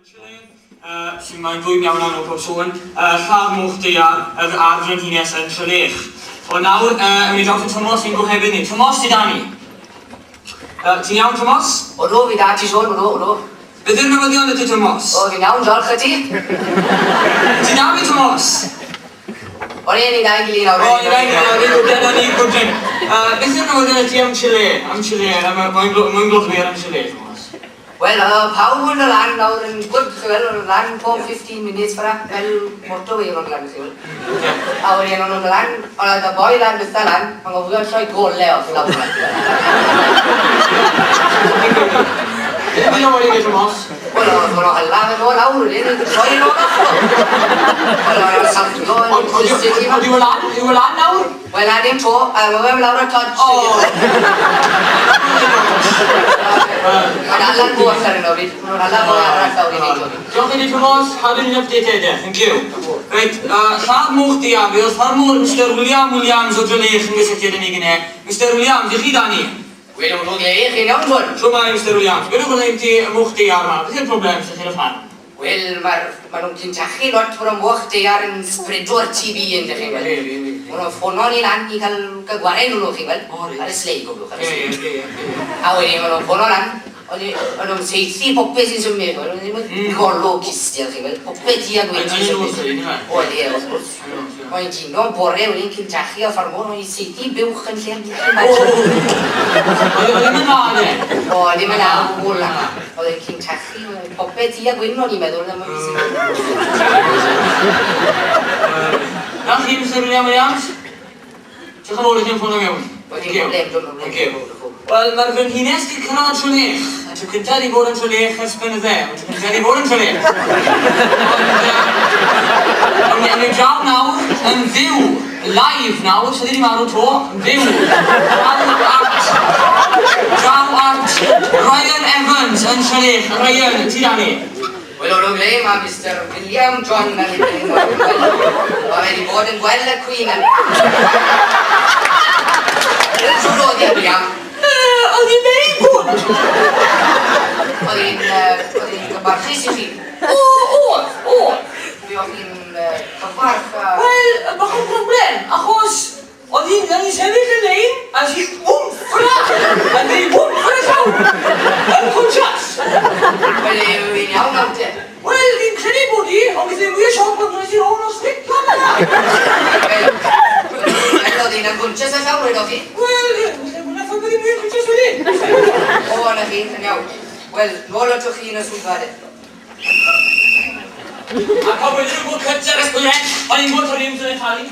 Sy'n mae'n fwyn iawn am pob sôn, lladd moch daear yr a'r frenhines yn Trelech. O nawr, ewn ni draws i Tomos i'n gohebydd ni. Tomos, ti da ni? Ti'n iawn, Tomos? Odw, fi da ti Siôn, odw, odw. Beth yw'r newyddion 'da ti, Tomos? O, fi'n iawn, diolch, a ti? Ti da fi, Tomos? O ne, ni dau'n gilydd nawr. O, ni dau'n gilydd nawr, ni dyna ni, good thing. Beth yw'r newyddion 'da ti am Chile? Am Chile, moyn glodwyr am Chile, Tomos. Wel, yy, pawb yn dod lan nawr yn gwd, chi'n gweld, o'n nhw'n lan pob 15 minutes fara, fel motorway o'n nhw'n lan, chi'n gweld. A wedyn o'n nhw'n lan, ond oedd y boi lan dwytha lan, yn gofio troi gole off lawr lan. Beth yw'n wedi gwneud Tomos? Wel, oedd o'n hala fe nôl lawr wedyn, yn troi yn ôl off. Wel, oedd o'n salto yn electricity. Ond yw e lan? Yw e lan nawr? Wel na dim 'to, a ma' fe lawr ar Dodge. O! Mae'n hala goll ar hyn o bryd, ma' nhw'n hala boi arall lawr i neud o. Diolch i ti Tomos, cadw ni'n updated de, thank you. Reit, lladd moch daear, fe oedd ffarmwr Mister William Williams o Drelech yn gysylltiad â ni gynne. Mister Williams, y'ch chi 'da ni? Wel, wrth le, chi'n iawn Twr? Shwmae Mister Williams, gwedwch wrtha i ambyti y moch daear 'ma, beth yw'r problem sydd chi'n y ffarm? Wel, mae'r... maen nhw'n cyntachu lot fod y moch daear yn spredo'r TB ynde chi'n gweld. Ie, ie, ie. Maen nhw'n ffono ni lan i cael cael gwared nhw, chi'n gweld. O reit. Ar y slei, cofiwch, ar y slei. Ie, ie, ie, ie. A wedyn maen nhw'n ffono lan, o'n i- o'n nhw'n saethu popeth sy'n symud, o'n nhw ddim yn golwg cystal, chi'n gweld, popeth du a gwyn sy'n symud. O ie, wrth gwrs. O'n i'n dino bore wedyn cyntachu a ffarmwr, o'n i'n saethu buwch yn lle'r buwch O! Oedd o ddim yn dda de? O, ddim yn dda o gwbl, na. Oedd e'n cyntachu, popeth du a gwyn o'n i'n meddwl am y Na chi, Mister William Williams? Diolch yn fawr i chi am ffono mewn. Thank you. Thank you. Wel, mae'r frenhines 'di cyrraedd Trelech. Y tro cynta 'di bod yn Trelech ers blynydde. Y tro cynta 'di bod yn Trelech. Ond, yy, awn ni draw nawr yn fyw, live nawr, so di marw 'to, yn fyw. Draw at, draw at Ryan Evans yn Trelech. Ryan, ti 'da ni? Wel, o'n nhw'n ble mae Mister William John yn ei bod yn gweld. Mae fe wedi bod yn gweld y Queen yn... Shwt oedd hi, William? Oedd hi'n very good. Oedd hi'n oedd hi'n gyfarchus i chi? O, oedd, oedd. Fuoch chi'n cyfarch a... Wel, bach o broblem, achos Oedd hi'n o'n i'n sefyll yn lein, a nes i wmff fel 'na! A nes i wmff ar y llawr! Unconscious! Wel, yw hi'n iawn nawr te? Wel, fi'n credu bod hi, ond ges i mwy o sioc pan droes i rownd o stick lan yna! Wel, wel, oedd hi'n unconscious ar llawr, wedoch chi? Wel, ie, falle bod 'na ffordd bod hi mwy unconscious wedyn! O, 'na chi, yn iawn. Wel, nôl atoch chi yn y swyddfa de. A pan wedyn nhw'n gwybod cyntaf ers blynedd, o'n i'n gwybod taw James yn ei chael hi.